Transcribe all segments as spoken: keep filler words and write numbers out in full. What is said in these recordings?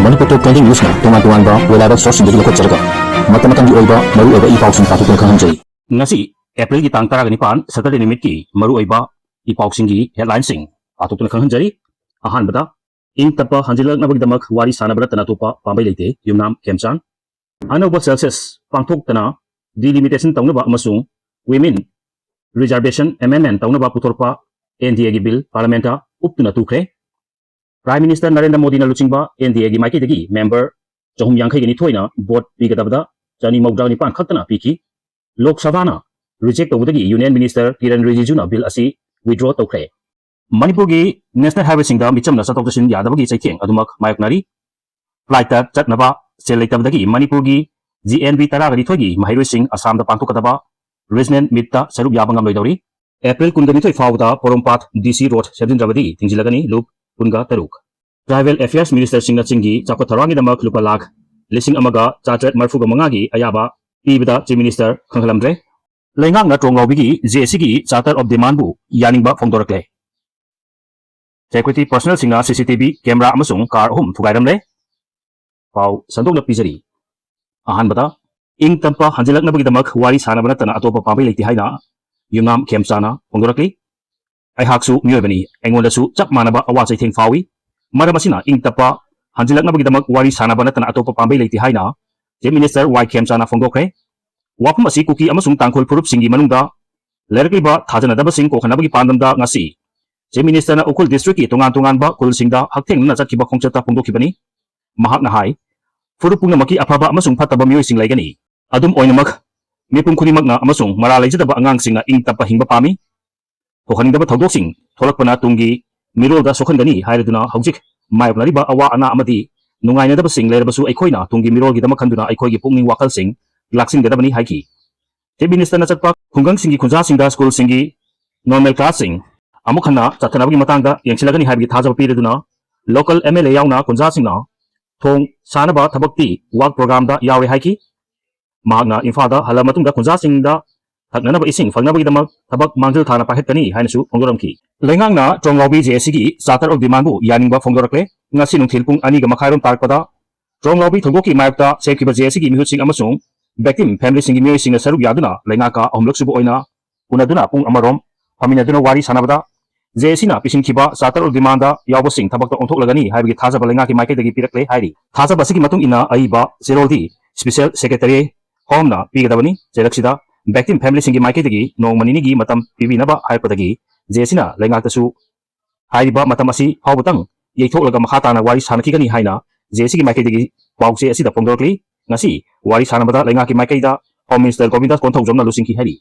ꯃꯅꯤꯄꯨꯔ ꯇꯣꯞ twenty ꯅ꯭ꯌꯨꯁꯅ ꯇꯣꯉꯥꯟ ꯇꯣꯉꯥꯟꯕ reliable sourceꯁꯤꯡꯗꯒꯤ ꯂꯧꯈꯠꯆꯔꯒ ꯃꯇꯝ ꯃꯇꯝꯒꯤ ꯑꯣꯏꯕ ꯃꯔꯨꯑꯣꯏꯕ ꯏ ꯄꯥꯎꯁꯤꯡ ꯄꯥꯊꯣꯛꯇꯨꯅ ꯈꯪꯍꯟꯖꯔꯤ꯫ ꯉꯁꯤ Aprilꯒꯤ ꯇꯥꯡ ꯇꯔꯥꯒ ꯅꯤꯄꯥꯟ Saturday ꯅꯨꯃꯤꯠꯀꯤ ꯃꯔꯨꯑꯣꯏꯕ ꯏ ꯄꯥꯎꯁꯤꯡꯒꯤ headlineꯁꯤꯡ ꯄꯥꯊꯣꯛꯇꯨꯅ ꯈꯪꯍꯟꯖꯔꯤ꯫ ꯑꯍꯥꯟꯕꯗ, ꯏꯪ ꯇꯞꯄ ꯍꯟꯖꯤꯜꯂꯛꯅꯕꯒꯤꯗꯃꯛ ꯋꯥꯔꯤ ꯁꯥꯟꯅꯕ ꯅꯠꯇꯅ ꯑꯇꯣꯞꯄ ꯄꯥꯝꯕꯩ ꯂꯩꯇꯦ, ꯌꯨꯝꯅꯥꯝ ꯈꯦꯝꯆꯥꯟ꯫ ꯑꯅꯧꯕ census ꯄꯥꯡꯊꯣꯛꯇꯅ delimitation ꯇꯧꯅꯕ ꯑꯃꯁꯨꯡ women reservation amendment ꯇꯧꯅꯕ ꯄꯨꯊꯣꯔꯛꯄ NDAꯒꯤ bill parliamentꯇ ꯎꯞꯇꯨꯅ ꯇꯨꯈ꯭ꯔꯦ꯫ Prime Minister ꯅꯔꯦꯟꯗ꯭ꯔ ꯃꯣꯗꯤꯅ ꯂꯨꯆꯤꯡꯕ NDAꯒꯤ ꯃꯥꯏꯀꯩꯗꯒꯤ member ꯆꯍꯨꯝ ꯌꯥꯡꯈꯩꯒ ꯅꯤꯊꯣꯏꯅ vote ꯄꯤꯒꯗꯕꯗ ꯆꯅꯤ ꯃꯧꯗ꯭ꯔꯥ ꯅꯤꯄꯥꯟ ꯈꯛꯇꯅ ꯄꯤꯈꯤ꯫ ꯂꯣꯛ ꯁꯚꯥꯅ reject ꯇꯧꯕꯗꯒꯤ Union Minister ꯀꯤꯔꯟ ꯔꯤꯖꯤꯖꯨꯅ bill ꯑꯁꯤ withdraw ꯇꯧꯈ꯭ꯔꯦ꯫ ꯃꯅꯤꯄꯨꯔꯒꯤ national highwayꯁꯤꯡꯗ ꯃꯤꯆꯝꯅ ꯆꯠꯊꯣꯛ ꯆꯠꯁꯤꯟ ꯌꯥꯗꯕꯒꯤ ꯆꯩꯊꯦꯡ ꯑꯗꯨꯃꯛ ꯃꯥꯌꯣꯛꯅꯔꯤ꯫ Flightꯇ ꯆꯠꯅꯕ ꯁꯦꯜ ꯂꯩꯇꯕꯗꯒꯤ ꯃꯅꯤꯄꯨꯔꯒꯤ GNV ꯇꯔꯥꯒ ꯅꯤꯊꯣꯏꯒꯤ ꯃꯍꯩꯔꯣꯏꯁꯤꯡ ꯑꯁꯥꯝꯗ ꯄꯥꯡꯊꯣꯛꯀꯗꯕ regional meetꯇ ꯁꯔꯨꯛ ꯌꯥꯕ ꯉꯝꯂꯣꯏꯗꯧꯔꯤ꯫ April ꯀꯨꯟꯒ ꯅꯤꯊꯣꯏ ꯐꯥꯎꯕꯗ ꯄꯣꯔꯣꯝꯄꯥꯠ DC road ꯁꯦꯝꯖꯤꯟꯗ꯭ꯔꯕꯗꯤ ꯊꯤꯡꯖꯤꯜꯂꯒꯅꯤ ꯂꯨꯞ ꯀꯨꯟꯒ ꯇꯔꯨꯛ꯫ Tribal Affairs Ministerꯁꯤꯡꯅ ꯆꯤꯡꯒꯤ ꯆꯥꯎꯈꯠ ꯊꯧꯔꯥꯡꯒꯤꯗꯃꯛ ꯂꯨꯄꯥ ꯂꯥꯈ ꯂꯤꯁꯤꯡ ꯑꯃꯒ ꯆꯥꯇ꯭ꯔꯦꯠ ꯃꯔꯤꯐꯨꯒ ꯃꯉꯥꯒꯤ ꯑꯌꯥꯕ ꯄꯤꯕꯗ Chief Minister ꯈꯪꯍꯜꯂꯝꯗ꯭ꯔꯦ꯫ ꯂꯩꯉꯥꯛꯅ ꯇ꯭ꯔꯣꯡꯂꯥꯎꯕꯤꯒꯤ JACꯒꯤ Charter of Demandꯕꯨ ꯌꯥꯅꯤꯡꯕ ꯐꯣꯡꯗꯣꯔꯛꯂꯦ꯫ Security personnelꯁꯤꯡꯅ CCTV camera ꯑꯃꯁꯨꯡ car ꯑꯍꯨꯝ ꯊꯨꯒꯥꯏꯔꯝꯂꯦ꯫ ꯄꯥꯎ ꯁꯟꯗꯣꯛꯅ ꯄꯤꯖꯔꯤ꯫ ꯑꯍꯥꯟꯕꯗ, ꯏꯪ ꯇꯞꯄ ꯍꯟꯖꯤꯜꯂꯛꯅꯕꯒꯤꯗꯃꯛ ꯋꯥꯔꯤ ꯁꯥꯅꯕ ꯅꯠꯇꯅ ꯑꯇꯣꯞꯄ ꯄꯥꯝꯕꯩ ꯂꯩꯇꯦ ꯍꯥꯏꯅ ꯌꯨꯝꯅꯥꯝ ꯈꯦꯝꯆꯥꯅ ꯐꯣꯡꯗꯣꯔꯛꯂꯤ꯫ ꯑꯩꯍꯥꯛꯁꯨ ꯃꯤꯑꯣꯏꯕꯅꯤ, ꯑꯩꯉꯣꯟꯗꯁꯨ ꯆꯞ ꯃꯥꯟꯅꯕ ꯑꯋꯥ ꯆꯩꯊꯦꯡ ꯐꯥꯎꯏ꯫ ꯃꯔꯝ ꯑꯁꯤꯅ ꯏꯪ ꯇꯞꯄ ꯍꯟꯖꯤꯜꯂꯛꯅꯕꯒꯤꯗꯃꯛ ꯋꯥꯔꯤ ꯁꯥꯅꯕ ꯅꯠꯇꯅ ꯑꯇꯣꯞꯄ ꯄꯥꯝꯕꯩ ꯂꯩꯇꯦ ꯍꯥꯏꯅ Chief Minister ꯋꯥꯏ ꯈꯦꯝꯆꯥꯅ ꯐꯣꯡꯗꯣꯛꯈ꯭ꯔꯦ꯫ ꯋꯥꯐꯝ ꯑꯁꯤ ꯀꯨꯀꯤ ꯑꯃꯁꯨꯡ ꯇꯥꯡꯈꯨꯜ ꯐꯨꯔꯨꯞꯁꯤꯡꯒꯤ ꯃꯅꯨꯡꯗ ꯂꯩꯔꯛꯂꯤꯕ ꯊꯥꯖꯅꯗꯕꯁꯤꯡ ꯀꯣꯛꯍꯟꯅꯕꯒꯤ ꯄꯥꯟꯗꯝꯗ ꯉꯁꯤ Chief Ministerꯅ ꯎꯈ꯭ꯔꯨꯜ districtꯀꯤ ꯇꯣꯉꯥꯟ ꯇꯣꯉꯥꯟꯕ ꯈꯨꯜꯁꯤꯡꯗ ꯍꯛꯊꯦꯡꯅꯅ ꯆꯠꯈꯤꯕ ꯈꯣꯡꯆꯠꯇ ꯐꯣꯡꯗꯣꯛꯈꯤꯕꯅꯤ꯫ ꯃꯍꯥꯛꯅ ꯍꯥꯏ, ꯐꯨꯔꯨꯞ ꯄꯨꯝꯅꯃꯛꯀꯤ ꯑꯐꯕ ꯑꯃꯁꯨꯡ ꯐꯠꯇꯕ ꯃꯤꯑꯣꯏꯁꯤꯡ ꯂꯩꯒꯅꯤ꯫ ꯑꯗꯨꯝ ꯑꯣꯏꯅꯃꯛ, ꯃꯤꯄꯨꯝ ꯈꯨꯗꯤꯡꯃꯛꯅ ꯑꯃꯁꯨꯡ ꯃꯔꯥꯜ ꯂꯩꯖꯗꯕ ꯑꯉꯥꯡꯁꯤꯡꯅ ꯏꯪ ꯇꯞꯄ ꯍꯤꯡꯕ ꯄꯥꯝꯃꯤ꯫ ꯊꯣꯛꯍꯟꯅꯤꯡꯗꯕ ꯊꯧꯗꯣꯛꯁꯤꯡ ꯊꯣꯛꯂꯛꯄꯅ ꯇꯨꯡꯒꯤ ꯃꯤꯔꯣꯜꯗ ꯁꯣꯛꯍꯟꯒꯅꯤ ꯍꯥꯏꯔꯗꯨꯅ ꯍꯧꯖꯤꯛ ꯃꯥꯌꯣꯛꯅꯔꯤꯕ ꯑꯋꯥ ꯑꯅꯥ ꯑꯃꯗꯤ ꯅꯨꯡꯉꯥꯏꯅꯗꯕꯁꯤꯡ ꯂꯩꯔꯕꯁꯨ ꯑꯩꯈꯣꯏꯅ ꯇꯨꯡꯒꯤ ꯃꯤꯔꯣꯜꯒꯤꯗꯃꯛ ꯈꯟꯗꯨꯅ ꯑꯩꯈꯣꯏꯒꯤ ꯄꯨꯛꯅꯤꯡ ꯋꯥꯈꯜꯁꯤꯡ ꯂꯥꯛꯁꯤꯟꯒꯗꯕꯅꯤ ꯍꯥꯏꯈꯤ꯫ Chief Ministerꯅ ꯆꯠꯄ ꯈꯨꯡꯒꯪꯁꯤꯡꯒꯤ ꯈꯨꯟꯖꯥꯁꯤꯡꯗ schoolꯁꯤꯡꯒꯤ normal classꯁꯤꯡ ꯑꯃꯨꯛ ꯍꯟꯅ ꯆꯠꯊꯅꯕꯒꯤ ꯃꯇꯥꯡꯗ ꯌꯦꯡꯁꯤꯜꯂꯒꯅꯤ ꯍꯥꯏꯕꯒꯤ ꯊꯥꯖꯕ ꯄꯤꯔꯗꯨꯅ local MLA ꯌꯥꯎꯅ ꯈꯨꯟꯖꯥꯁꯤꯡꯅ ꯊꯣꯡ ꯁꯥꯅꯕ ꯊꯕꯛꯇꯤ work programꯗ ꯌꯥꯎꯔꯦ ꯍꯥꯏꯈꯤ꯫ ꯃꯍꯥꯛꯅ ꯏꯝꯐꯥꯜꯗ ꯍꯜꯂꯕ ꯃꯇꯨꯡꯗ ꯈꯨꯟꯖꯥꯁꯤꯡꯗ ꯊꯛꯅꯅꯕ ꯏꯁꯤꯡ ꯐꯪꯅꯕꯒꯤꯗꯃꯛ ꯊꯕꯛ ꯃꯥꯡꯖꯤꯜ ꯊꯥꯅ ꯄꯥꯏꯈꯠꯀꯅꯤ ꯍꯥꯏꯅꯁꯨ ꯐꯣꯡꯗꯣꯔꯝꯈꯤ꯫ ꯂꯩꯉꯥꯛꯅ ꯇ꯭ꯔꯣꯡꯂꯥꯎꯕꯤ JACꯒꯤ Charter of Demandꯕꯨ ꯌꯥꯅꯤꯡꯕ ꯐꯣꯡꯗꯣꯔꯛꯂꯦ꯫ ꯉꯁꯤ ꯅꯨꯡꯊꯤꯜ ꯄꯨꯡ ꯑꯅꯤꯒ ꯃꯈꯥꯏꯔꯣꯝ ꯇꯥꯔꯛꯄꯗ ꯇ꯭ꯔꯣꯡꯂꯥꯎꯕꯤ ꯊꯣꯡꯗꯣꯛꯀꯤ ꯃꯥꯌꯣꯛꯇ ꯁꯦꯝꯈꯤꯕ JACꯒꯤ ꯃꯤꯍꯨꯠꯁꯤꯡ ꯑꯃꯁꯨꯡ victim familyꯁꯤꯡꯒꯤ ꯃꯤꯑꯣꯏꯁꯤꯡꯅ ꯁꯔꯨꯛ ꯌꯥꯗꯨꯅ ꯂꯩꯉꯥꯛꯀ ꯑꯍꯨꯝꯂꯛ ꯁꯨꯕ ꯑꯣꯏꯅ ꯎꯅꯗꯨꯅ ꯄꯨꯡ ꯑꯃꯔꯣꯝ ꯐꯝꯃꯤꯟꯅꯗꯨꯅ ꯋꯥꯔꯤ ꯁꯥꯟꯅꯕꯗ, JACꯅ ꯄꯤꯁꯤꯟꯈꯤꯕ Charter of Demandꯗ ꯌꯥꯎꯕꯁꯤꯡ ꯊꯕꯛꯇ ꯑꯣꯟꯊꯣꯛꯂꯒꯅꯤ ꯍꯥꯏꯕꯒꯤ ꯊꯥꯖꯕ ꯂꯩꯉꯥꯛꯀꯤ ꯃꯥꯏꯀꯩꯗꯒꯤ ꯄꯤꯔꯛꯂꯦ ꯍꯥꯏꯔꯤ꯫ ꯊꯥꯖꯕ ꯑꯁꯤꯒꯤ ꯃꯇꯨꯡ ꯏꯟꯅ ꯑꯏꯕ ꯆꯦꯔꯣꯜꯗꯤ Special Secretary Homeꯅ ꯄꯤꯒꯗꯕꯅꯤ꯫ ꯆꯩꯔꯛꯁꯤꯗ victim familyꯁꯤꯡꯒꯤ ꯃꯥꯏꯀꯩꯗꯒꯤ ꯅꯣꯡꯃ ꯅꯤꯅꯤꯒꯤ ꯃꯇꯝ ꯄꯤꯕꯤꯅꯕ ꯍꯥꯏꯔꯛꯄꯗꯒꯤ JACꯅ ꯂꯩꯉꯥꯛꯇꯁꯨ ꯍꯥꯏꯔꯤꯕ ꯃꯇꯝ ꯑꯁꯤ ꯐꯥꯎꯕꯇꯪ ꯌꯩꯊꯣꯛꯂꯒ ꯃꯈꯥ ꯇꯥꯅ ꯋꯥꯔꯤ ꯁꯥꯟꯅꯈꯤꯒꯅꯤ ꯍꯥꯏꯅ JACꯒꯤ ꯃꯥꯏꯀꯩꯗꯒꯤ ꯄꯥꯎꯆꯦ ꯑꯁꯤꯗ ꯐꯣꯡꯗꯣꯔꯛꯂꯤ꯫ ꯉꯁꯤ ꯋꯥꯔꯤ ꯁꯥꯟꯅꯕꯗ ꯂꯩꯉꯥꯛꯀꯤ ꯃꯥꯏꯀꯩꯗ Home Minister ꯒꯣꯕꯤꯟꯗꯥꯁ ꯀꯣꯟꯊꯧꯖꯝꯅ ꯂꯨꯆꯤꯡꯈꯤ ꯍꯥꯏꯔꯤ꯫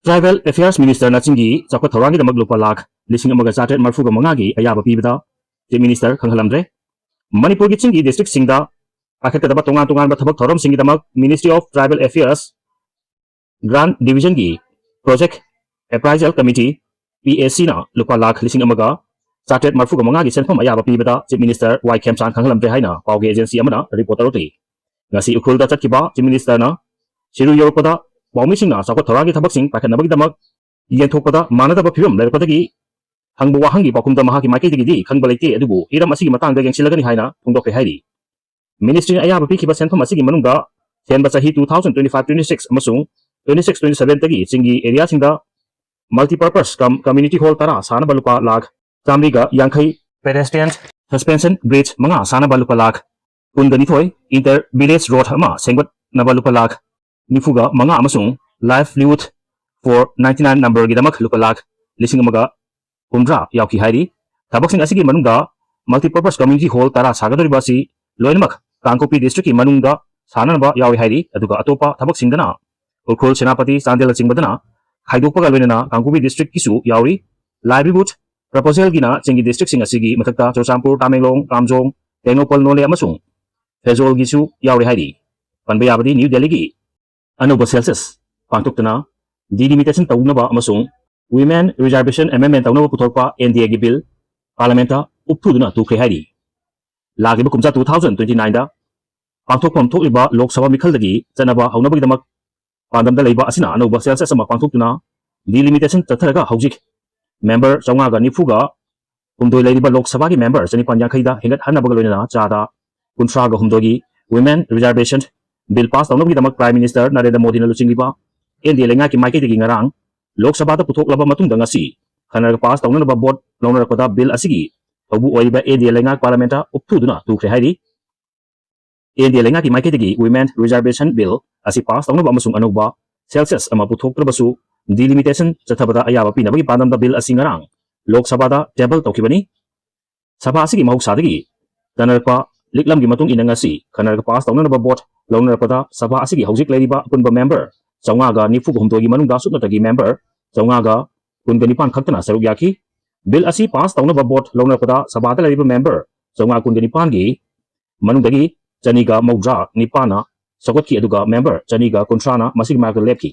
Tribal Affairs Ministerꯅ ꯆꯤꯡꯒꯤ ꯆꯥꯎꯈꯠ ꯊꯧꯔꯥꯡꯒꯤꯗꯃꯛ ꯂꯨꯄꯥ ꯂꯥꯈ ꯂꯤꯁꯤꯡ ꯑꯃꯒ ꯆꯥꯇ꯭ꯔꯦꯠ ꯃꯔꯤꯐꯨꯒ ꯃꯉꯥꯒꯤ ꯑꯌꯥꯕ ꯄꯤꯕꯗ Chief Minister ꯈꯪꯍꯜꯂꯝꯗ꯭ꯔꯦ꯫ ꯃꯅꯤꯄꯨꯔꯒꯤ ꯆꯤꯡꯒꯤ districtꯁꯤꯡꯗ ꯄꯥꯏꯈꯠꯀꯗꯕ ꯇꯣꯉꯥꯟ ꯇꯣꯉꯥꯟꯕ ꯊꯕꯛ ꯊꯧꯔꯝꯁꯤꯡꯒꯤꯗꯃꯛ Ministry of Tribal Affairs Grant Divisionꯒꯤ Project Appraisal Committee, PACꯅ ꯂꯨꯄꯥ ꯂꯥꯈ ꯂꯤꯁꯤꯡ ꯑꯃꯒ ꯆꯥꯇ꯭ꯔꯦꯠ ꯃꯔꯤꯐꯨꯒ ꯃꯉꯥꯒꯤ ꯁꯦꯟꯐꯝ ꯑꯌꯥꯕ ꯄꯤꯕꯗ Chief Minister ꯋꯥꯏ ꯈꯦꯝꯆꯥꯟ ꯈꯪꯍꯜꯂꯝꯗ꯭ꯔꯦ ꯍꯥꯏꯅ ꯄꯥꯎꯒꯤ agency ꯑꯃꯅ report ꯇꯧꯔꯛꯂꯤ꯫ ꯉꯁꯤ ꯎꯈ꯭ꯔꯨꯜꯗ ꯆꯠꯈꯤꯕ Chief Ministerꯅ ꯁꯤꯔꯨꯏ ꯌꯧꯔꯛꯄꯗ ꯄꯥꯎꯃꯤꯁꯤꯡꯅ ꯆꯥꯎꯈꯠ ꯊꯧꯔꯥꯡꯒꯤ ꯊꯕꯛꯁꯤꯡ ꯄꯥꯏꯈꯠꯅꯕꯒꯤꯗꯃꯛ ꯌꯦꯟꯊꯣꯛꯄꯗ ꯃꯥꯟꯅꯗꯕ ꯐꯤꯕꯝ ꯂꯩꯔꯛꯄꯗꯒꯤ ꯍꯪꯕ ꯋꯥꯍꯪꯒꯤ ꯄꯥꯎꯈꯨꯝꯗ ꯃꯍꯥꯛꯀꯤ ꯃꯥꯏꯀꯩꯗꯒꯤꯗꯤ ꯈꯪꯕ ꯂꯩꯇꯦ, ꯑꯗꯨꯕꯨ ꯍꯤꯔꯝ ꯑꯁꯤꯒꯤ ꯃꯇꯥꯡꯗ ꯌꯦꯡꯁꯤꯜꯂꯒꯅꯤ ꯍꯥꯏꯅ ꯐꯣꯡꯗꯣꯛꯈ꯭ꯔꯦ ꯍꯥꯏꯔꯤ꯫ Ministryꯅ ꯑꯌꯥꯕ ꯄꯤꯈꯤꯕ ꯁꯦꯟꯐꯝ ꯑꯁꯤꯒꯤ ꯃꯅꯨꯡꯗ ꯍꯦꯟꯕ ꯆꯍꯤ two thousand twenty-five twenty-six ꯑꯃꯁꯨꯡ twenty-six twenty-sevenꯗꯒꯤ ꯆꯤꯡꯒꯤ areaꯁꯤꯡꯗ multipurpose cum community hall ꯇꯔꯥ ꯁꯥꯅꯕ ꯂꯨꯄꯥ ꯂꯥꯈ ꯆꯥꯃꯔꯤꯒ ꯌꯥꯡꯈꯩ, pedestrian suspension bridge ꯃꯉꯥ ꯁꯥꯅꯕ ꯂꯨꯄꯥ ꯂꯥꯈ ꯀꯨꯟꯒ ꯅꯤꯊꯣꯏ, inter village road ꯑꯃ ꯁꯦꯝꯒꯠꯅꯕ ꯂꯨꯄꯥ ꯂꯥꯈ ꯅꯤꯐꯨꯒ ꯃꯉꯥ ꯑꯃꯁꯨꯡ livelihood for ninety nine numberꯒꯤꯗꯃꯛ ꯂꯨꯄꯥ ꯂꯥꯈ ꯂꯤꯁꯤꯡ ꯑꯃꯒ ꯍꯨꯝꯗ꯭ꯔꯥ ꯌꯥꯎꯈꯤ ꯍꯥꯏꯔꯤ꯫ ꯊꯕꯛꯁꯤꯡ ꯑꯁꯤꯒꯤ ꯃꯅꯨꯡꯗ multipurpose community hall ꯇꯔꯥ ꯁꯥꯒꯗꯧꯔꯤꯕ ꯑꯁꯤ ꯂꯣꯏꯅꯃꯛ ꯀꯥꯡꯄꯣꯛꯄꯤ districtꯀꯤ ꯃꯅꯨꯡꯗ ꯁꯥꯅꯅꯕ ꯌꯥꯎꯔꯤ ꯍꯥꯏꯔꯤ꯫ ꯑꯗꯨꯒ ꯑꯇꯣꯞꯄ ꯊꯕꯛꯁꯤꯡꯗꯅ ꯎꯈ꯭ꯔꯨꯜ, ꯁꯦꯅꯥꯄꯇꯤ, ꯆꯥꯟꯗꯦꯜꯅꯆꯤꯡꯕꯗꯅ ꯈꯥꯏꯗꯣꯛꯄꯒ ꯂꯣꯏꯅꯅ ꯀꯥꯡꯄꯣꯛꯄꯤ districtꯀꯤꯁꯨ ꯌꯥꯎꯔꯤ꯫ Livelihood proposalꯒꯤꯅ ꯆꯤꯡꯒꯤ districtꯁꯤꯡ ꯑꯁꯤꯒꯤ ꯃꯊꯛꯇ ꯆꯨꯔꯆꯥꯟꯄꯨꯔ, ꯇꯃꯦꯡꯂꯣꯡ, ꯀꯥꯝꯖꯣꯡ, ꯇꯦꯡꯅꯧꯄꯜ, ꯅꯣꯅꯦ ꯑꯃꯁꯨꯡ ꯐꯦꯖꯣꯜꯒꯤꯁꯨ ꯌꯥꯎꯔꯤ ꯍꯥꯏꯔꯤ꯫ ꯄꯟꯕ ꯌꯥꯕꯗꯤ ꯅ꯭ꯌꯨ ꯗꯦꯜꯂꯤꯒꯤ ꯑꯅꯧꯕ census ꯄꯥꯡꯊꯣꯛꯇꯨꯅ delimitation ꯇꯧꯅꯕ ꯑꯃꯁꯨꯡ women reservation amendment ꯇꯧꯅꯕ ꯄꯨꯊꯣꯔꯛꯄ NDAꯒꯤ bill parliamentꯇ ꯎꯞꯊꯨꯗꯨꯅ ꯇꯨꯈ꯭ꯔꯦ ꯍꯥꯏꯔꯤ꯫ ꯂꯥꯛꯂꯤꯕ ꯀꯨꯝꯖꯥ two thousand twenty nineꯗ ꯄꯥꯡꯊꯣꯛꯐꯝ ꯊꯣꯛꯂꯤꯕ ꯂꯣꯛ ꯁꯚꯥ ꯃꯤꯈꯜꯗꯒꯤ ꯆꯠꯅꯕ ꯍꯧꯅꯕꯒꯤꯗꯃꯛ ꯄꯥꯟꯗꯝꯗ ꯂꯩꯕ ꯑꯁꯤꯅ ꯑꯅꯧꯕ ꯁꯦꯜꯁꯤꯌꯁ ꯑꯃ ꯄꯥꯡꯊꯣꯛꯇꯨꯅ ꯗꯤꯂꯤꯃꯤꯇꯦꯁꯟ ꯆꯠꯊꯔꯒ ꯍꯧꯖꯤꯛ ꯃꯦꯝꯕꯔ ꯆꯥꯝꯃꯉꯥꯒ ꯅꯤꯐꯨꯒ ꯍꯨꯝꯗꯣꯏ ꯂꯩꯔꯤꯕ ꯂꯣꯛ ꯁꯚꯥꯒꯤ ꯃꯦꯝꯕꯔ ꯆꯅꯤꯄꯥꯟ ꯌꯥꯡꯈꯩꯗ ꯍꯦꯟꯒꯠꯍꯟꯅꯕꯒ ꯂꯣꯏꯅꯅ ꯆꯥꯗ ꯀꯨꯟꯊ꯭ꯔꯥꯒ ꯍꯨꯝꯗꯣꯏꯒꯤ ꯋꯤꯃꯦꯟ ꯔꯤꯖꯥꯔꯕꯦꯁꯟ ꯕꯤꯜ ꯄꯥꯁ ꯇꯧꯅꯕꯒꯤꯗꯃꯛ ꯄ꯭ꯔꯥꯏꯝ ꯃꯤꯅꯤꯁꯇꯔ ꯅꯔꯦꯟꯗ꯭ꯔ ꯃꯣꯗꯤꯅ ꯂꯨꯆꯤꯡꯂꯤꯕ ꯑꯦꯟ ꯗꯤ ꯑꯦ ꯂꯩꯉꯥꯛꯀꯤ ꯃꯥꯏꯀꯩꯗꯒꯤ ꯉꯔꯥꯡ ꯂꯣꯛ ꯁꯚꯥꯗ ꯄꯨꯊꯣꯛꯂꯕ ꯃꯇꯨꯡꯗ ꯉꯁꯤ ꯈꯟꯅꯔꯒ ꯄꯥꯁ ꯇꯧꯅꯅꯕ ꯚꯣꯠ ꯂꯧꯅꯔꯛꯄꯗ ꯕꯤꯜ ꯑꯁꯤꯒꯤ ꯊꯧꯕꯨ ꯑꯣꯏꯔꯤꯕ ꯑꯦꯟ ꯗꯤ ꯑꯦ ꯂꯩꯉꯥꯛ ꯄꯥꯔꯂꯥꯃꯦꯟꯠꯇ ꯎꯞꯊꯨꯗꯨꯅ ꯇꯨꯈ꯭ꯔꯦ ꯍꯥꯏꯔꯤ꯫ ꯑꯦꯟ ꯗꯤ ꯑꯦ ꯂꯩꯉꯥꯛꯀꯤ ꯃꯥꯏꯀꯩꯗꯒꯤ ꯋꯤꯃꯦꯟ ꯔꯤꯖꯥꯔꯕꯦꯁꯟ ꯕꯤꯜ ꯑꯁꯤ ꯄꯥꯁ ꯇꯧꯅꯕ ꯑꯃꯁꯨꯡ ꯑꯅꯧꯕ ꯁꯦꯜꯁꯤꯌꯁ ꯑꯃ ꯄꯨꯊꯣꯛꯇ꯭ꯔꯕꯁꯨ ꯗꯤꯂꯤꯃꯤꯇꯦꯁꯟ ꯆꯠꯊꯕꯗ ꯑꯌꯥꯕ ꯄꯤꯅꯕꯒꯤ ꯄꯥꯟꯗꯝꯗ ꯕꯤꯜ ꯑꯁꯤ ꯉꯔꯥꯡ ꯂꯣꯛ ꯁꯚꯥꯗ ꯇꯦꯕꯜ ꯇꯧꯈꯤꯕꯅꯤ꯫ ꯁꯚꯥ ꯑꯁꯤꯒꯤ ꯃꯍꯧꯁꯥꯗꯒꯤ ꯆꯠꯅꯔꯛꯄ ꯂꯤꯛꯂꯝꯒꯤ ꯃꯇꯨꯡ ꯏꯟꯅ ꯉꯁꯤ ꯈꯟꯅꯔꯒ ꯄꯥꯁ ꯇꯧꯅꯅꯕ ꯚꯣꯠ ꯂꯧꯅꯔꯛꯄꯗ ꯁꯚꯥ ꯑꯁꯤꯒꯤ ꯍꯧꯖꯤꯛ ꯂꯩꯔꯤꯕ ꯑꯄꯨꯟꯕ ꯃꯦꯝꯕꯔ ꯆꯥꯝꯃꯉꯥꯒ ꯅꯤꯐꯨꯒ ꯍꯨꯝꯗꯣꯏꯒꯤ ꯃꯅꯨꯡꯗ ꯁꯨꯞꯅꯇꯒꯤ ꯃꯦꯝꯕꯔ ꯆꯥꯝꯃꯉꯥꯒ ꯀꯨꯟꯒ ꯅꯤꯄꯥꯟ ꯈꯛꯇꯅ ꯁꯔꯨꯛ ꯌꯥꯈꯤ꯫ ꯕꯤꯜ ꯑꯁꯤ ꯄꯥꯁ ꯇꯧꯅꯕ ꯚꯣꯠ ꯂꯧꯅꯔꯛꯄꯗ ꯁꯚꯥꯗ ꯂꯩꯔꯤꯕ ꯃꯦꯝꯕꯔ ꯆꯥꯝꯃꯉꯥ ꯀꯨꯟꯒ ꯅꯤꯄꯥꯟꯒꯤ ꯃꯅꯨꯡꯗꯒꯤ ꯆꯅꯤꯒ ꯃꯧꯗ꯭ꯔꯥ ꯅꯤꯄꯥꯟꯅ ꯁꯧꯒꯠꯈꯤ, ꯑꯗꯨꯒ ꯃꯦꯝꯕꯔ ꯆꯅꯤꯒ ꯀꯨꯟꯊ꯭ꯔꯥꯅ ꯃꯁꯤꯒꯤ ꯃꯥꯌꯣꯛꯇ ꯂꯦꯞꯈꯤ꯫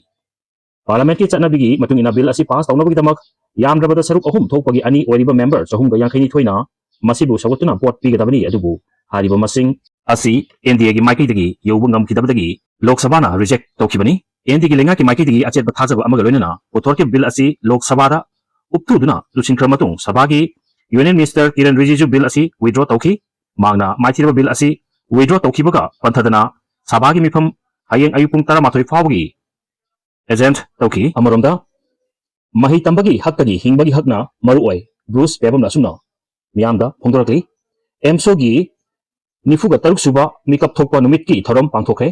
ꯄꯥꯔꯂꯥꯃꯦꯟꯠꯀꯤ ꯆꯠꯅꯕꯤꯒꯤ ꯃꯇꯨꯡ ꯏꯟꯅ ꯕꯤꯜ ꯑꯁꯤ ꯄꯥꯁ ꯇꯧꯅꯕꯒꯤꯗꯃꯛ ꯌꯥꯝꯗ꯭ꯔꯕꯗ ꯁꯔꯨꯛ ꯑꯍꯨꯝ ꯊꯣꯛꯄꯒꯤ ꯑꯅꯤ ꯑꯣꯏꯔꯤꯕ ꯃꯦꯝꯕꯔ ꯆꯍꯨꯝꯒ ꯌꯥꯡꯈꯩꯅꯤꯊꯣꯏꯅ ꯃꯁꯤꯕꯨ ꯁꯧꯒꯠꯇꯨꯅ ꯚꯣꯠ ꯄꯤꯒꯗꯕꯅꯤ, ꯑꯗꯨꯕꯨ ꯍꯥꯏꯔꯤꯕ ꯃꯁꯤꯡ ꯑꯁꯤ ꯑꯦꯟ ꯗꯤ ꯑꯦꯒꯤ ꯃꯥꯏꯀꯩꯗꯒꯤ ꯌꯧꯕ ꯉꯝꯈꯤꯗꯕꯗꯒꯤ ꯂꯣꯛ ꯁꯚꯥꯅ ꯔꯤꯖꯦꯛ ꯇꯧꯈꯤꯕꯅꯤ꯫ ꯑꯦꯟ ꯗꯤ ꯑꯦꯒꯤ ꯂꯩꯉꯥꯛꯀꯤ ꯃꯥꯏꯀꯩꯗꯒꯤ ꯑꯆꯦꯠꯄ ꯊꯥꯖꯕ ꯑꯃꯒ ꯂꯣꯏꯅꯅ ꯄꯨꯊꯣꯔꯛꯈꯤꯕ ꯕꯤꯜ ꯑꯁꯤ ꯂꯣꯛ ꯁꯚꯥꯗ ꯎꯞꯊꯨꯗꯨꯅ ꯂꯨꯆꯤꯡꯈ꯭ꯔ ꯃꯇꯨꯡ ꯁꯚꯥꯒꯤ ꯌꯨꯅꯤꯌꯟ ꯃꯤꯅꯤꯁꯇꯔ ꯀꯤꯔꯟ ꯔꯤꯖꯤꯖꯨ ꯕꯤꯜ ꯑꯁꯤ ꯋꯤꯗ꯭ꯔꯣ ꯇꯧꯈꯤ꯫ ꯃꯍꯥꯛꯅ ꯃꯥꯏꯊꯤꯔꯕ ꯕꯤꯜ ꯑꯁꯤ ꯋꯤꯗ꯭ꯔꯣ ꯇꯧꯈꯤꯕꯒ ꯄꯟꯊꯗꯅ ꯁꯚꯥꯒꯤ ꯃꯤꯐꯝ ꯍꯌꯦꯡ ꯑꯌꯨꯛ ꯄꯨꯡ ꯇꯔꯥꯃꯥꯊꯣꯏ ꯐꯥꯎꯕꯒꯤ ꯑꯦꯖꯦꯟꯠ ꯇꯧꯈꯤ꯫ ꯑꯃꯔꯣꯝꯗ, ꯃꯍꯩ ꯇꯝꯕꯒꯤ ꯍꯛꯇꯒꯤ ꯍꯤꯡꯕꯒꯤ ꯍꯛꯅ ꯃꯔꯨ ꯑꯣꯏ꯫ ꯕ꯭ꯔꯨꯁ ꯕꯦꯕꯝꯅ ꯑꯁꯨꯝꯅ ꯃꯤꯌꯥꯝꯗ ꯐꯣꯡꯗꯣꯔꯛꯂꯤ꯫ ꯑꯦꯝꯁꯣꯒꯤ ꯅꯤꯐꯨꯒ ꯇꯔꯨꯛ ꯁꯨꯕ ꯃꯤꯀꯞ ꯊꯣꯛꯄ ꯅꯨꯃꯤꯠꯀꯤ ꯊꯧꯔꯝ ꯄꯥꯡꯊꯣꯛꯈ꯭ꯔꯦ꯫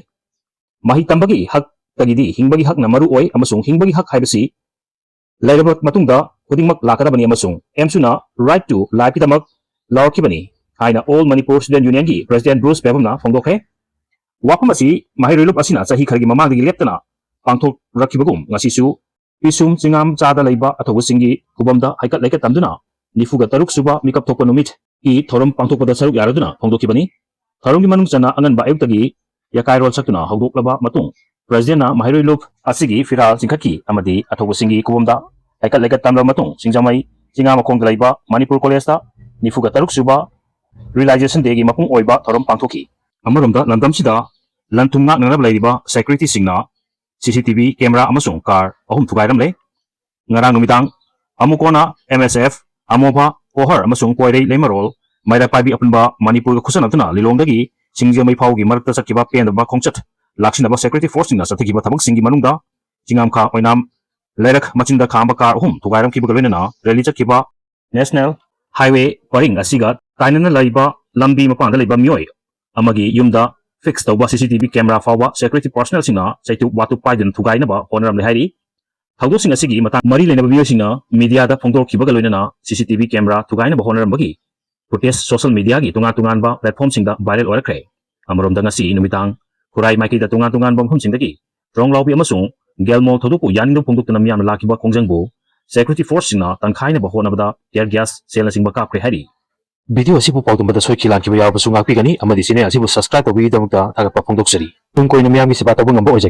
ꯃꯍꯩ ꯇꯝꯕꯒꯤ ꯍꯛꯇꯒꯤꯗꯤ ꯍꯤꯡꯕꯒꯤ ꯍꯛꯅ ꯃꯔꯨ ꯑꯣꯏ ꯑꯃꯁꯨꯡ ꯍꯤꯡꯕꯒꯤ ꯍꯛ ꯍꯥꯏꯕꯁꯤ ꯂꯩꯔꯕ ꯃꯇꯨꯡꯗ ꯈꯨꯗꯤꯡꯃꯛ ꯂꯥꯛꯀꯗꯕꯅꯤ ꯑꯃꯁꯨꯡ ꯑꯦꯝꯁꯨꯅ Right to Lifeꯀꯤꯗꯃꯛ ꯂꯥꯎꯔꯛꯈꯤꯕꯅꯤ ꯍꯥꯏꯅ All Manipur Student Unionꯒꯤ ꯄ꯭ꯔꯦꯁꯤꯗꯦꯟꯠ ꯕ꯭ꯔꯨꯁ ꯕꯦꯕꯝꯅ ꯐꯣꯡꯗꯣꯛꯈ꯭ꯔꯦ꯫ ꯋꯥꯐꯝ ꯑꯁꯤ ꯃꯍꯩꯔꯣꯏ ꯂꯨꯞ ꯑꯁꯤꯅ ꯆꯍꯤ ꯈꯔꯒꯤ ꯃꯃꯥꯡꯗꯒꯤ ꯂꯦꯞꯇꯅ ꯄꯥꯡꯊꯣꯛꯂꯛꯈꯤꯕꯒꯨꯝ ꯉꯁꯤꯁꯨ ꯄꯤꯁꯨꯝ ꯆꯤꯡꯉꯥꯝ ꯆꯥꯗ ꯂꯩꯕ ꯑꯊꯧꯕꯁꯤꯡꯒꯤ ꯈꯨꯕꯝꯗ ꯍꯩꯀꯠ ꯂꯩꯀꯠ ꯇꯝꯗꯨꯅ ꯅꯤꯐꯨꯒ ꯇꯔꯨꯛ ꯁꯨꯕ ꯃꯤꯀꯞ ꯊꯣꯛꯄ ꯅꯨꯃꯤꯠꯀꯤ ꯊꯧꯔꯝ ꯄꯥꯡꯊꯣꯛꯄꯗ ꯁꯔꯨꯛ ꯌꯥꯔꯗꯨꯅ ꯐꯣꯡꯗꯣꯛꯈꯤꯕꯅꯤ꯫ ꯊꯧꯔꯝꯒꯤ ꯃꯅꯨꯡ ꯆꯟꯅ ꯑꯉꯟꯕ ꯑꯌꯨꯛꯇꯒꯤ ꯌꯥꯀꯥꯏꯔꯣꯜ ꯁꯛꯇꯨꯅ ꯍꯧꯗꯣꯛꯂꯕ ꯃꯇꯨꯡ ꯄ꯭ꯔꯁꯤꯗꯦꯟꯠꯅ ꯃꯍꯩꯔꯣꯏ ꯂꯨꯞ ꯑꯁꯤꯒꯤ ꯐꯤꯔꯥꯜ ꯆꯤꯡꯈꯠꯈꯤ ꯑꯃꯗꯤ ꯑꯊꯧꯕꯁꯤꯡꯒꯤ ꯈꯨꯕꯝꯗ ꯍꯩꯀꯠ ꯂꯩꯀꯠ ꯇꯝꯂꯕ ꯃꯇꯨꯡ ꯁꯤꯡꯖꯃꯩ ꯆꯤꯉꯥꯃꯈꯣꯡꯗ ꯂꯩꯕ ꯃꯅꯤꯄꯨꯔ ꯀꯣꯂꯦꯖꯇ ꯅꯤꯐꯨꯒ ꯇꯔꯨꯛ ꯁꯨꯕ Realization Dayꯒꯤ ꯃꯄꯨꯡ ꯑꯣꯏꯕ ꯊꯧꯔꯝ ꯄꯥꯡꯊꯣꯛꯈꯤ꯫ ꯑꯃꯔꯣꯝꯗ ꯂꯝꯗꯝꯁꯤꯗ ꯂꯟ ꯊꯨꯝ ꯉꯥꯛꯅꯅꯕ ꯂꯩꯔꯤꯕ ꯁꯦꯀ꯭ꯌꯨꯔꯤꯇꯤꯁꯤꯡꯅ C C T V camera ꯑꯃꯁꯨꯡ car ꯑꯍꯨꯝ ꯊꯨꯒꯥꯏꯔꯝꯂꯦ꯫ ꯉꯔꯥꯡ ꯅꯨꯃꯤꯗꯥꯡ ꯑꯃꯨꯀꯣꯅ M S F, ꯑꯃꯣꯚ, ꯀꯣꯍꯔ ꯑꯃꯁꯨꯡ ꯀꯣꯏꯔꯩ ꯂꯩꯃꯔꯣꯜ ꯃꯩꯔꯥ ꯄꯥꯏꯕꯤ ꯑꯄꯨꯟꯕ ꯃꯅꯤꯄꯨꯔꯒ ꯈꯨꯠꯁꯝꯅꯗꯨꯅ ꯂꯤꯂꯣꯡꯗꯒꯤ ꯁꯤꯡꯖꯃꯩ ꯐꯥꯎꯒꯤ ꯃꯔꯛꯇ ꯆꯠꯈꯤꯕ ꯄꯦꯟꯗꯕ ꯈꯣꯡꯆꯠ ꯂꯥꯛꯁꯤꯟꯅꯕ security forceꯁꯤꯡꯅ ꯆꯠꯊꯈꯤꯕ ꯊꯕꯛꯁꯤꯡꯒꯤ ꯃꯅꯨꯡꯗ ꯆꯤꯡꯉꯥꯝꯈꯥ ꯑꯣꯏꯅꯥꯝ ꯂꯩꯔꯛ ꯃꯆꯤꯟꯗ ꯈꯥꯝꯕ car ꯑꯍꯨꯝ ꯊꯨꯒꯥꯏꯔꯝꯈꯤꯕꯒ ꯂꯣꯏꯅꯅ rally ꯆꯠꯈꯤꯕ National Highway ꯄꯔꯤꯡ ꯑꯁꯤꯒ ꯇꯥꯏꯅꯅ ꯂꯩꯕ ꯂꯝꯕꯤ ꯃꯄꯥꯟꯗ ꯂꯩꯕ ꯃꯤꯑꯣꯏ ꯑꯃꯒꯤ ꯌꯨꯝꯗ fix ꯇꯧꯕ C C T V camera ꯐꯥꯎꯕ security personnelꯁꯤꯡꯅ ꯆꯩꯇꯨꯞ ꯋꯥꯇꯨꯞ ꯄꯥꯏꯗꯨꯅ ꯊꯨꯒꯥꯏꯅꯕ ꯍꯣꯠꯅꯔꯝꯂꯦ ꯍꯥꯏꯔꯤ꯫ ꯊꯧꯗꯣꯛꯁꯤꯡ ꯑꯁꯤꯒꯤ ꯃꯇꯥꯡ ꯃꯔꯤ ꯂꯩꯅꯕ ꯃꯤꯑꯣꯏꯁꯤꯡꯅ mediaꯗ ꯐꯣꯡꯗꯣꯔꯛꯈꯤꯕꯒ ꯂꯣꯏꯅꯅ C C T V camera ꯊꯨꯒꯥꯏꯅꯕ ꯍꯣꯠꯅꯔꯝꯕꯒꯤ footage social mediaꯒꯤ ꯇꯣꯉꯥꯟ ꯇꯣꯉꯥꯟꯕ platformꯁꯤꯡꯗ viral ꯑꯣꯏꯔꯛꯈ꯭ꯔꯦ꯫ ꯑꯃꯔꯣꯝꯗ ꯉꯁꯤ ꯅꯨꯃꯤꯗꯥꯡ ꯈꯨꯔꯥꯏ ꯃꯥꯏꯀꯩꯗ ꯇꯣꯉꯥꯟ ꯇꯣꯉꯥꯟꯕ ꯃꯐꯝꯁꯤꯡꯗꯒꯤ ꯇ꯭ꯔꯣꯡꯂꯥꯎꯕꯤ ꯑꯃꯁꯨꯡ ꯒꯦꯜꯃꯣꯜ ꯊꯧꯗꯣꯛꯄꯨ ꯌꯥꯅꯤꯡꯗꯕ ꯐꯣꯡꯗꯣꯛꯇꯨꯅ ꯃꯤꯌꯥꯝꯅ ꯂꯥꯛꯈꯤꯕ ꯈꯣꯡꯖꯪꯕꯨ security forceꯁꯤꯡꯅ ꯇꯪꯈꯥꯏꯅꯕ ꯍꯣꯠꯅꯕꯗ tear gas ꯁꯦꯜꯅꯆꯤꯡꯕ ꯀꯥꯞꯈ꯭ꯔꯦ ꯍꯥꯏꯔꯤ꯫ Video ꯑꯁꯤꯕꯨ ꯄꯥꯎꯗꯝꯕꯗ ꯁꯣꯏꯈꯤ ꯂꯥꯟꯈꯤꯕ ꯌꯥꯎꯔꯕꯁꯨ ꯉꯥꯛꯄꯤꯒꯅꯤ ꯑꯃꯗꯤ channel ꯑꯁꯤꯕꯨ subscribe ꯇꯧꯕꯤꯕꯒꯤꯗꯃꯛꯇ ꯊꯥꯒꯠꯄ ꯐꯣꯡꯗꯣꯛꯆꯔꯤ꯫ ꯇꯨꯡ ꯀꯣꯏꯅ ꯃꯤꯌꯥꯝꯒꯤ ꯁꯦꯕꯥ ꯇꯧꯕ ꯉꯝꯕ ꯑꯣꯏꯖꯒꯦ꯫